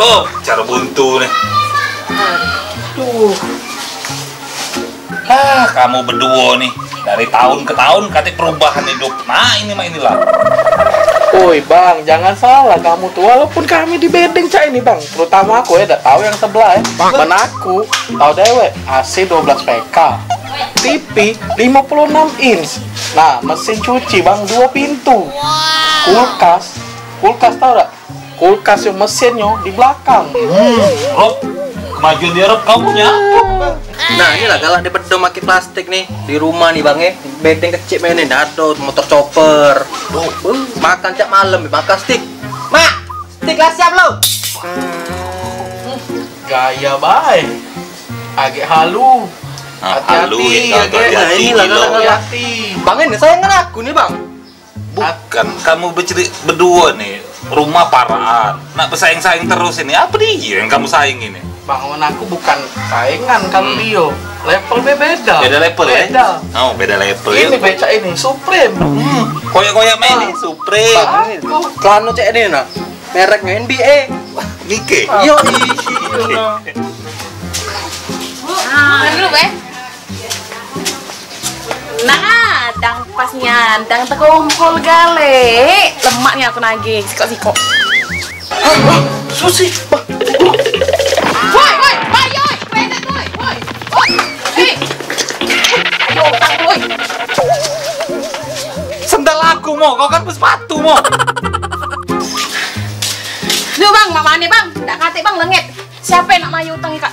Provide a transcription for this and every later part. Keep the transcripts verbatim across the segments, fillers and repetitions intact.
Oh, cara buntu nih. Aduh. Ah, kamu berdua nih. Dari tahun ke tahun kate perubahan hidup. Nah, ini mah inilah. Oi, Bang, jangan salah kamu tuh. Walaupun kami di bedeng cak ini, Bang. Terutama aku ya, dak tahu yang sebelah ya. Bang. Men aku, tahu dewek, A C dua belas P K. T V lima puluh enam inch. Nah, mesin cuci, Bang, dua pintu. Kulkas, kulkas tahu dak? Kulkas yang mesinnya di belakang. Hmm, Rob, kemajuan dia, Rob, kau punya apa? Nah, inilah galak dipedom pakai plastik nih. Di rumah nih, Bang, eh. Bedeng kecil mainin, dado, motor chopper. Oh. Makan tiap malam, makan stick. Mak, stick lah siap lo. Gaya bae. Agak halu. Ah, halu, hati-hati, ya, agak hati-hati, nah, inilah, gila. Hati-hati. Bang, ini sayangan aku nih, Bang. Bukan, kamu bercerai berdua nih, rumah paraan. Nak bersaing-saing terus ini, apa dia yang kamu saing ini? Bang, men aku bukan saingan kalau Hmm. dia. Level be beda. Beda level, eh? Beda. Oh, beda level, ini ya? Becak ini, Supreme. Hmm. Koyak-koyak main Nah. Nih, Supreme. Bang, ini Aku. Celana cek ini nah. Mereknya N B A. Nike. Yo, Nah, dulu, Be. Nah, dang pas nyandang tekumpul gale. Lemak nih aku nagih, sikok-sikok. Hah, hah, Susi, bah. Woi, woi, woi, woi, kredit, woi, woi, woi. Hei. Ayo, utang, woi. Sendal aku, Mo. Kau kan bersepatu, Mo. Duh, Bang, mak mane, Bang? Dak katik, Bang, lengit. Siapa yang nak mayu utang, Kak?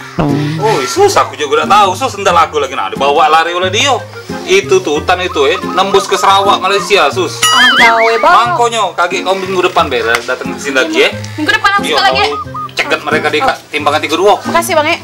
Oi, sus, aku juga dak tahu. Sus, sendal aku lagi nak dibawa lari oleh dia. Itu tuh hutan itu, eh, nembus ke Sarawak, Malaysia, sus. Aku tahu, eh, Bang. Mangkonyo, kagek kau minggu depan be datang ke sini lagi, eh. Minggu depan aku Iya, sekali lagi, kau eh. Cegat mereka di ka-, timbangan tiga dua. Makasih, Bang, eh.